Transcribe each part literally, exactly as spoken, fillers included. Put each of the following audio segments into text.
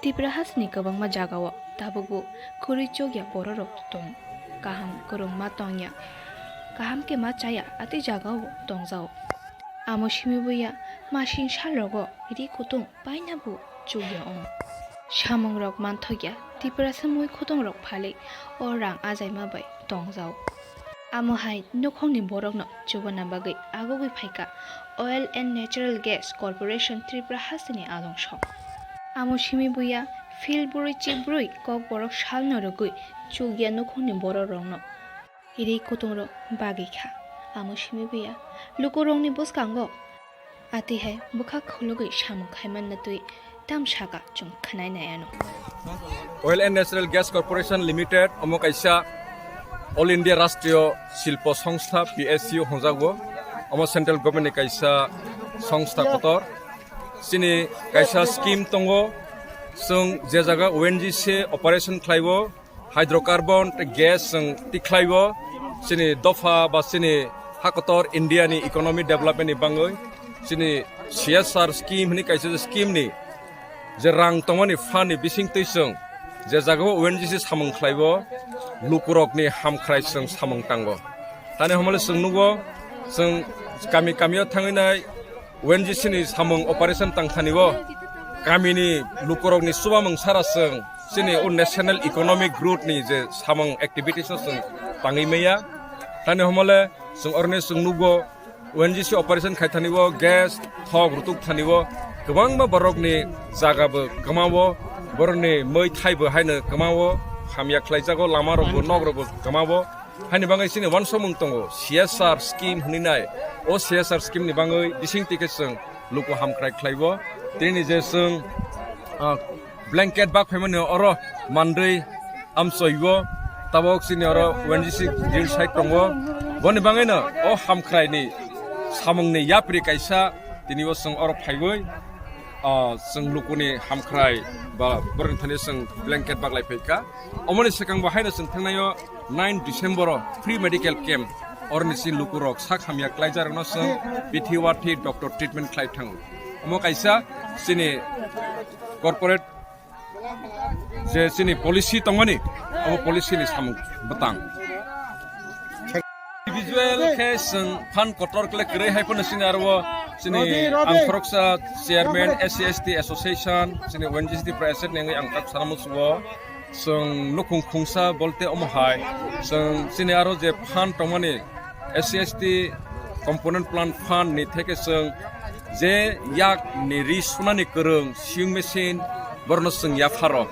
Tipra hasni kwbangma jagao tabukbo kwrwi chukya bororok tong. Kaham kwrwngma tongya, kaham khe ma chaya atwi jagao tongjao. Amo simi buya masing salrogo ri kutung painabo chukya ong. Samungrok manthokya Tiprasa mui kutungrok phalwi o rang ajaima bai tongjao. Amo hai nukhungni borokno chubana bagwi agugwi phaikha Oil and Natural Gas Corporation Tripura hasteni adong song. Amo simi buya phil bwrwi chip bwrwi kok borok salno rwgwi chukya nukhungni borok rokno ri kutung rok bagwi kha. Amo simi buya luku rokni bwskango atwi hai bwkha khulugwi samung khaimanna twi tam saka chwng khwnai nai ano. Oil and Natural Gas Corporation Limited omo kaisa All India Rashtriyo Silpo Songstha P S U hwnjago. Omo central government ni kaisa songstha kotor. Chini kaisa scheme tongo, chwng je jaga O N G C operation khlaibo, hydrocarbon tei gas chwng tikhlaibo, chini dopha ba chini ha kotor India ni economy development ni bangwi, chini C S R scheme hwnwi kaisa scheme ni je rang tongmani fund ni bisingtwi chwng je jagao O N G C samung khlaibo, lukurokni hamkhrai chwng samung tango. Tani hwnmale chwng nugo, chwng kami kamio thangwi nai O N G C ni samung operation tangthani o kamini lukurokni chubamung sara chwng chini o national economic growth ni je samung activities no chwng tangwi maya. Tani hwnmale chwng oroni chwng nugo O N G C operation khai thani o gas thok rutuk thani o kwbangma borokni jaga bo kwma o, borokni mui thai bo haino kwma o, hamya khlai jago, lama rok bo nok rok bo kwma o. Haini bagwi chini uansukmung tongo, C S R scheme hwnwi nai. O C S R scheme ni bagwi bising twi khe chwng luku hamkrai khlaibo. Tini je chwng, ah, blanket bak phaimani oro mandwi amchoibo. Tabok chini oro O N G C grill side tongo. Boni bagwino o hamkrai ni samung ni yapri kaisa tini o chwng oro phaiwi, ah, chwng lukuni hamkrai ba borokni thani chwng blanket baklai phaikha. Omoni swkang bo haino chwng thangnaio nine December o free medical camp, oroni chini lukurok sak hamya klaijakno chwng bithi wathi doctor treatment khlai thango. Omo kaisa chini corporate je chini policy tongmani, omo policy ni samung bwtang. Individual khe chwng phan kotor kle kwrwi hai phano chini aro chini ang khoroksa chairman S C S T association, chini O N G C T president nengwi ang tak sana musugo. Chwng nukhung khungsa bolte omo hai, chwng chini aro je fund tongmani S C S T component plan fund ni theke chwng je yak ni ri sunani kwrwng sewing machine borokno chwng yapharo.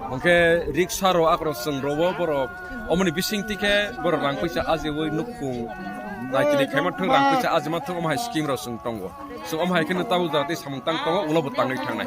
Hwnkhe riksa rok akorok chwng robo borok omoni bising tikhe borok rang puisa ajiwi nukhung naitili khaima thwng rang puisa ajima thwng omo hai scheme rok chwng tongo. Chwng omo hai kheno tabuk jagati samung tang tongo ulo bo tangwi thangnai.